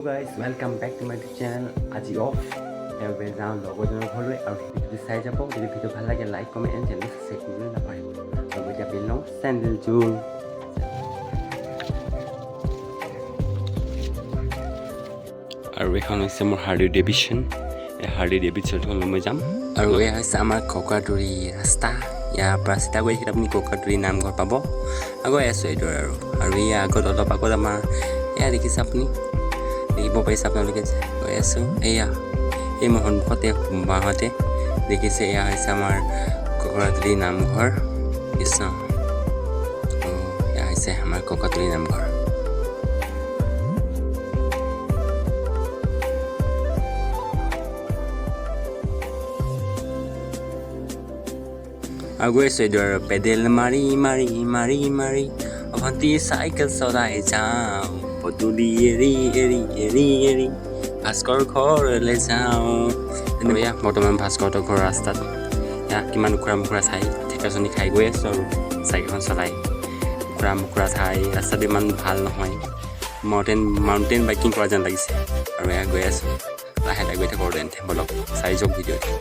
Guys, welcome back to my channel. আজি of, সেইবাবে যাওঁ লগৰজনৰ ঘৰলৈ আৰু ভিডিঅ'টো চাই যাব। যদি ভিডিঅ' ভাল লাগে, like, comment and channel subscribe কৰিবলৈ নাপাহৰিব। আৰু মই এতিয়া পিন্ধি লওঁ চেণ্ডেলযোৰ। আৰু এইখন হৈছে মোৰ হাৰ্লি ডেভিডছন। এই হাৰ্লি ডেভিডছনখনলৈ মই যাম। আৰু এয়া হৈছে আমাৰ ককাটুৰি ৰাস্তা। ইয়াৰ পৰা চিধা গৈ থাকিলে আপুনি ককাটুৰি নামঘৰ পাব। গৈ আছোঁ এইদৰে। আৰু আৰু এয়া আগত, অলপ আগত আমাৰ এয়া দেখিছে আপুনি, দেখিব পাৰিছে আপোনালোকে যে গৈ আছোঁ। এয়া এই মোৰ সন্মুখতে বাঁহতে দেখিছে, এয়া হৈছে আমাৰ ককৰাতুলি নামঘৰ। কৃষ্ণ, এয়া হৈছে আমাৰ ককাতুলি নামঘৰ। আৰু গৈ আছোঁ এইদৰে পেডেল মাৰি মাৰি মাৰি মাৰি, ভণ্টি চাইকেল চলাই যাওঁ, পদূলি এৰি এৰি এৰি এৰি ভাস্কৰ ঘৰলৈ যাওঁ। তেনেকৈ এয়া বৰ্তমান ভাস্কৰহঁতৰ ঘৰৰ ৰাস্তাত। এয়া কিমান ওখোৰা মোখোৰা ঠাই, থেকেচনি খাই গৈ আছোঁ আৰু চাইকেলখন চলাই। ওখোৰা মোখোৰা ঠাই, ৰাস্তাটো ইমান ভাল নহয়, মাউণ্টেইন বাইকিং কৰা যেন লাগিছে। আৰু এয়া গৈ আছোঁ, লাহে লাহে গৈ থাকোঁ। আৰু তেন্তে ব'লক, চাই যাওক ভিডিঅ'টো।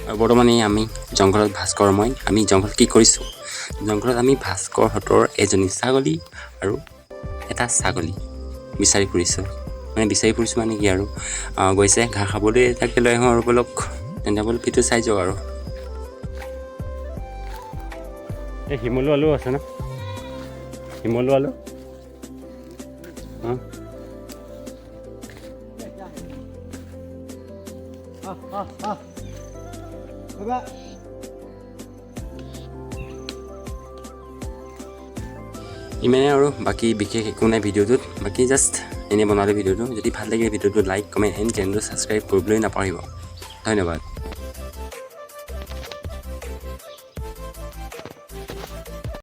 আৰু বৰ্তমান এই আমি জংঘলত, ভাস্কৰ মই, আমি জংঘলত কি কৰিছোঁ? জংঘলত আমি ভাস্কৰহঁতৰ এজনী ছাগলী আৰু এটা ছাগলী বিচাৰি ফুৰিছোঁ। মানে বিচাৰি ফুৰিছোঁ মানে কি আৰু, গৈছে ঘাঁহ খাবলৈ, তাকে লৈ আহোঁ। আৰু ব'লক তেন্তে, ব'লক, ভিডিঅ' চাই যাওক। আৰু এই শিমলু আলু আছে ন? শিমলু আলু। অঁ। 啊啊啊！拜拜。 ইমানে আৰু, বাকী বিশেষ একো নাই ভিডিঅ'টোত। বাকী জাষ্ট এনেই বনালোঁ ভিডিঅ'টো। যদি ভাল লাগে ভিডিঅ'টো, লাইক, কমেণ্ট এণ্ড চেনেলটো ছাবস্ক্ৰাইব কৰিবলৈ নাপাহৰিব। ধন্যবাদ।